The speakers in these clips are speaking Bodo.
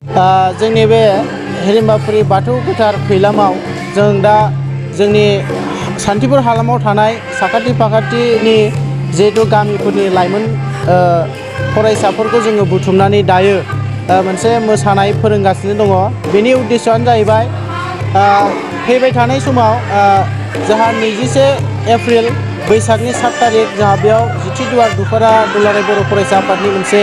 जोंनि बे हिरिम्बाफुरि बाथौ गोथार खैलामाव जों दा जोंनि सान्थिपुर हालामाव थानाय साखाथि फाखाथिनि जिहेतु गामिफोरनि लाइमोन फरायसाफोरखौ जोङो बुथुमनानै दायो मोनसे मोसानाय फोरोंगासिनो दङ। बेनि उद्देश्यआनो जाहैबाय फैबाय थानाय समाव जोंहा 21 एप्रिल बैसागनि 7 तारिख जोंहा बेयाव जिथि दुवार दुफारा दुलाराय बर' फरायसा आफादनि मोनसे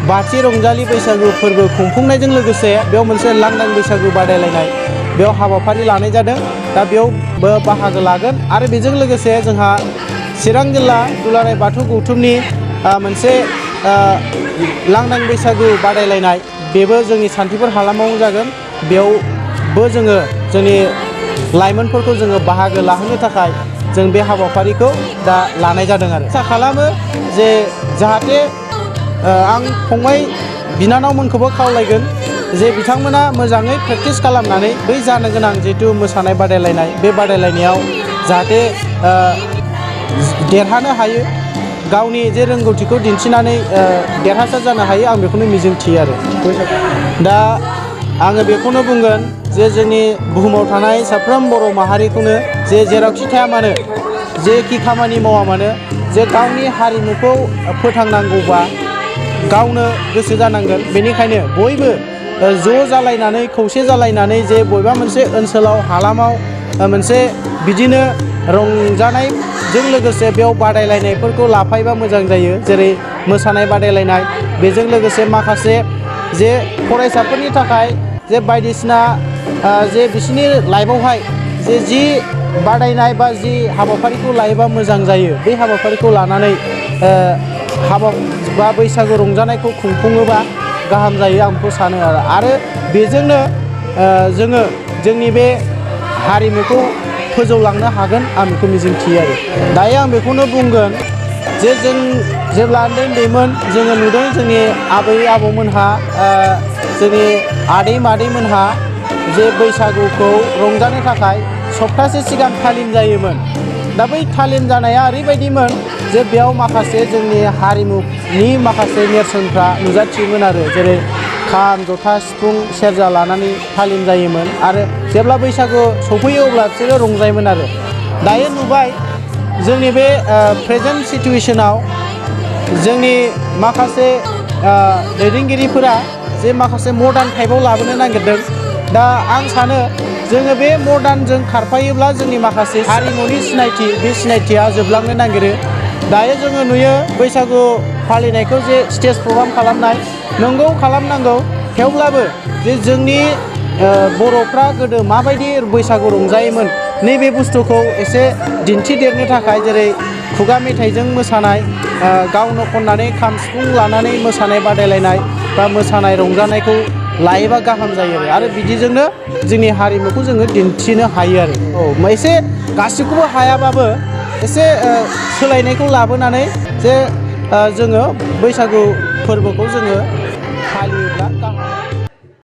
बाथि रंजालि बैसागु फोरबो खुंफुंनायजों लोगोसे बेयाव मोनसे लांदां बैसागु बादायलायनाय बेयाव हाबाफारि लानाय जादों। दा बेयावबो बाहागो लागोन आरो बेजों लोगोसे जोंहा चिरां जिल्ला दुलाराय बाथौ गौथुमनि मोनसे लांदां बैसागु बादायलायनाय बेबो जोंनि सान्थिपुर हालामाव जागोन। बेयावबो जोङो जोंनि लाइमोनफोरखौ जोङो बाहागो लाहोनो थाखाय जों बे हाबाफारिखौ दा लानाय जादों आरो आसा खालामो जे जाहाथे आं फंबाय बिनानावमोनखौबो खावलायगोन जे बिथांमोना मोजाङै प्रेक्टिस खालामनानै बै जानो गोनां जिहेतु मोसानाय बादायलायनाय बे बादायलायनायाव जाहाथे देरहानो हायो, गावनि जे रोंगौथिखौ दिन्थिनानै देरहासार जानो हायो, आं बेखौनो मिजिंथियो आरो। दा आङो बेखौनो बुंगोन जे जोंनि बुहुमाव थानाय साफ्रोम बर' माहारिखौनो जे जेरावखि थाया मानो, जेखि खामानि मावा मानो, जे गावनि हारिमुखौ फोथांनांगौबा गावनो गोसो जानांगोन। बेनिखायनो बयबो ज' जालायनानै खौसे जालायनानै जे बबेबा मोनसे ओनसोलाव हालामाव मोनसे बिदिनो रंजानायजों लोगोसे बेयाव बादायलायनायफोरखौ लाफायोबा मोजां जायो। जेरै मोसानाय बादायलायनाय, बेजों लोगोसे माखासे जे फरायसाफोरनि थाखाय जे बायदिसिना जे बिसोरनि लाइफआवहाय जि बादायनाय बा जि हाबाफारिखौ लायोबा मोजां जायो, बे हाबाफारिखौ लानानै हाबा बा बैसागु रंजानायखौ खुंफुङोबा गाहाम जायो, आं बेखौ सानो आरो बेजोंनो जोङो जोंनि बे हारिमुखौ फोजौलांनो हागोन, आं बेखौ मिजिंथियो आरो। दायो आं बेखौनो बुंगोन जे जों जेब्ला उन्दैमोन जोङो नुदों जोंनि आबै आबौमोनहा जोंनि आदै मादैमोनहा जे बैसागुखौ रंजानो थाखाय सप्तासे सिगां थालिम जायोमोन। दा बै थालिम जानाया ओरैबायदिमोन जे बेयाव माखासे जोंनि हारिमुनि माखासे नेरसोनफ्रा नुजाथियोमोन आरो, जेरै खाम, जथा, सिफुं, सेरजा लानानै थालिम जायोमोन आरो जेब्ला बैसागु सफैयो अब्ला बिसोरो रंजायोमोन आरो। दायो नुबाय जोंनि बे प्रेजेन्ट सिटुवेसनाव जोंनि माखासे दैदेनगिरिफोरा जे माखासे मडार्न टाइपआव लाबोनो नागिरदों। दा आं सानो जोङो बे मडार्नजों खारफायोब्ला जोंनि माखासे हारिमुनि सिनायथि, बे सिनायथिया जोबलांनो नागिरो। दायो जोङो नुयो बैसागु फालिनायखौ जे स्टेज प्रग्राम खालामनाय, नंगौ खालामनांगौ, थेवब्लाबो जे जोंनि बर'फ्रा गोदो माबायदि बैसागु रंजायोमोन नैबे बुस्थुखौ एसे दिन्थिदेरनो थाखाय जेरै खुगा मेथाइजों मोसानाय, गावनो खननानै खाम सिफुं लानानै मोसानाय बादायलायनाय बा मोसानाय रंजानायखौ लायोबा गाहाम जायो आरो बिदिजोंनो जोंनि हारिमुखौ जोङो दिन्थिनो हायो आरो। एसे गासिखौबो हायाबाबो एसे सोलायनायखौ लाबोनानै जे जोङो बैसागु फोरबोखौ जोङो फालियोब्ला गाहाम।